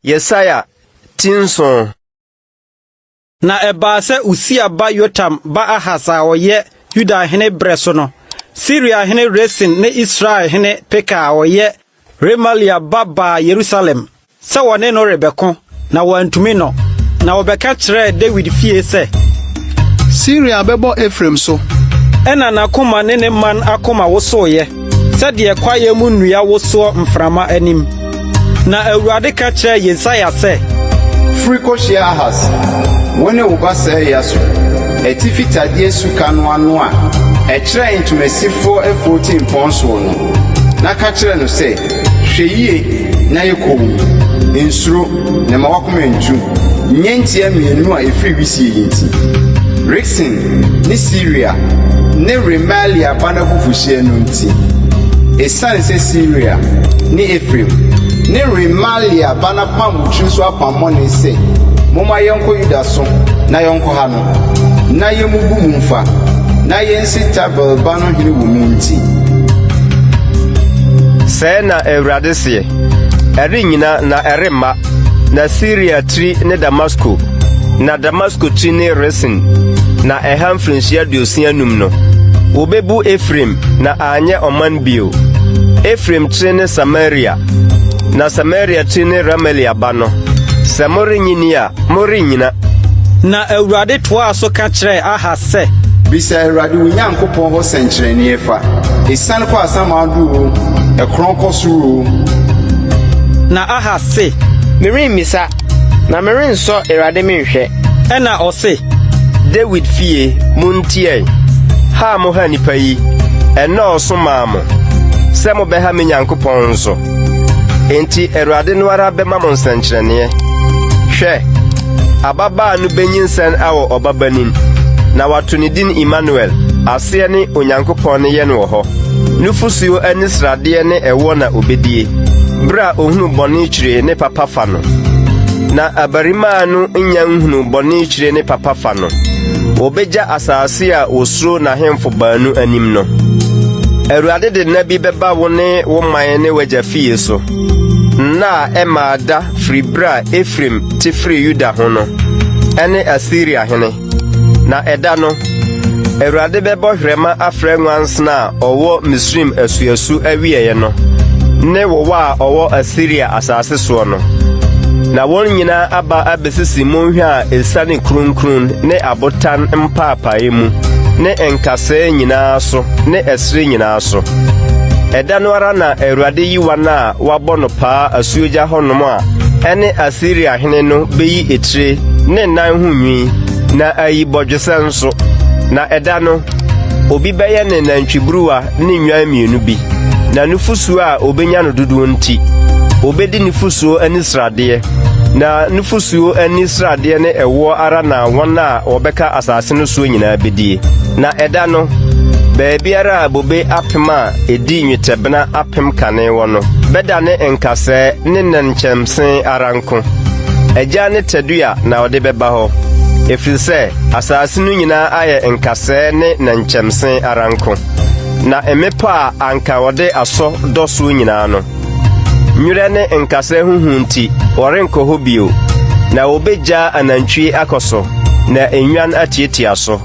Yesaia ti nson. Na ɛbaa sɛ Usia ba Yotam ba Ahas a ɔyɛ Yuda hene berɛ so no, Siria hene Resin ne Israel hene Peka a ɔyɛ Remalia ba baa Yerusalem sɛ wɔne no rebɛko, na wɔantumi no. Na wɔbɛka kyerɛɛ Dawid fie sɛ. Siria bɛbɔ Efraim so. Ɛnna n'akoma ne ne man akoma wosoeɛ sɛdeɛ kwaeɛ mu nnua wosoɔ mframa anim. Na Awurade ka kyerɛɛ Yesaia sɛ. Firi kɔhyia Ahas, wo ne wo ba Sear-Yasub, atifi tadeɛ suka no ano a ɛkyerɛ ntomasifoɔ afuo tempɔn soɔ no, na ka kyerɛ no sɛ, Hwɛ yie na yɛ komm, nsuro, na mma w'akoma nntu, nnyentia mmienu a ɛfiri wisie yi nti, Resin ne Siria ne Remalia ba no abufuhyeɛ no nti. Esiane sɛ Siria ne Efraim ne Remalia ba no apam wo tiri so apammɔne sɛ, 'Momma yɛnkɔ Yuda so na yɛnkɔha no, na yemmubu mu mfa, na yensi Tabeel ba no hene wɔ mu nti. Sɛɛ na Awurade seɛ, Ɛrennyina na ɛremma, na Siria tiri ne Damasko, na Damasko tiri ne Resin, na ɛha mfirinhyia aduosia num no, wobebu Efraim na anyɛ ɔman bio. Efraim tiri ne Samaria, na Samaria tiri ne Remalia ba no. Sɛ morennye nni a, morennyina. Na Awurade toaa so ka kyerɛɛ Ahas sɛ. Bisa Awurade wo Nyankopɔn hɔ sɛnkyerɛnneɛ fa, esiane kɔ asamando oo, ɛkorɔn kɔ soro oo. Na Ahas se. Meremmisa, na merensɔ Awurade menhwɛ. Ɛnna ɔse. Dawid fie, muntie ɛ! Ha a moha nnipa yi, ɛnnɔɔso mmaa mo sɛ mobɛha me Nyankopɔn nso? Enti Awurade no ara bɛma mo nsɛnkyerɛnneɛ. Hwɛ, ababaa no benyinsɛn awo ɔbabanin, na wato ne din Imanuel, aseɛ ne Onyankopɔn ne yɛn wɔ hɔ. Nufosuo ani sradeɛ ne ɛwoɔ na obedie, bere a ohunu bɔne kyire ne papa fa no. Na abarimaa no nnya nhunu bɔne kyire ne papa fa no, wɔbɛgya asase a wɔsuro n'ahemfo baanu anim no. Awurade de nna bi bɛba wo ne wo man ne w'agya fie so, nna a ɛmmaa da firi berɛ a Efraim te firii Yuda ho no, ɛne Asiria hene. Na ɛda no, Awurade bɛbɔ hwerɛma afrɛ nwansena a ɔwɔ Misraim asuasu awieeɛ no ne wowa a ɔwɔ Asiria asase soɔ no, na wɔn nyinaa aba abɛsisi mmonhwa a ɛsiane kuronkuron ne abotan mpaapaeɛ mu ne nkasɛɛ nyinaa so ne ɛserɛ nyinaa so. Ɛda no ara na Awurade yi wɔn a wɔabɔ no paa asuogya hɔnom a ɛne Asiria hene no beyi etire ne nan ho nwi, na ayi bɔdwesɛ nso. Na ɛda no, obi bɛyɛ ne nantwiburuwa ne nnwan mmienu bi, na nufusuo a obenya no dodoɔ nti, obedi nufusuo ani sradeɛ, na nufusuo ani sradeɛ ne ɛwoɔ ara na wɔn a wɔbɛka asase no soɔ nyinaa bedie. Na ɛda no, baabiara a bobe apem a edi nnwetɛbena apem kane wɔ no bɛdane nkasɛɛ ne nnɛnkyɛmse ara nko. Agyan ne tadua na ɔde bɛba hɔ, ɛfiri sɛ asase no nyinaa ayɛ nkasɛɛ ne nnɛnkyɛmse ara nko. Na mmepɔ a anka wɔde asɔ dɔ soɔ nyinaa no, nwerɛ ne nkasɛɛ ho hu nti, wɔrenkɔ hɔ bio, na wɔbɛgyaa anantwie akɔ so, na nnwan atiatia so.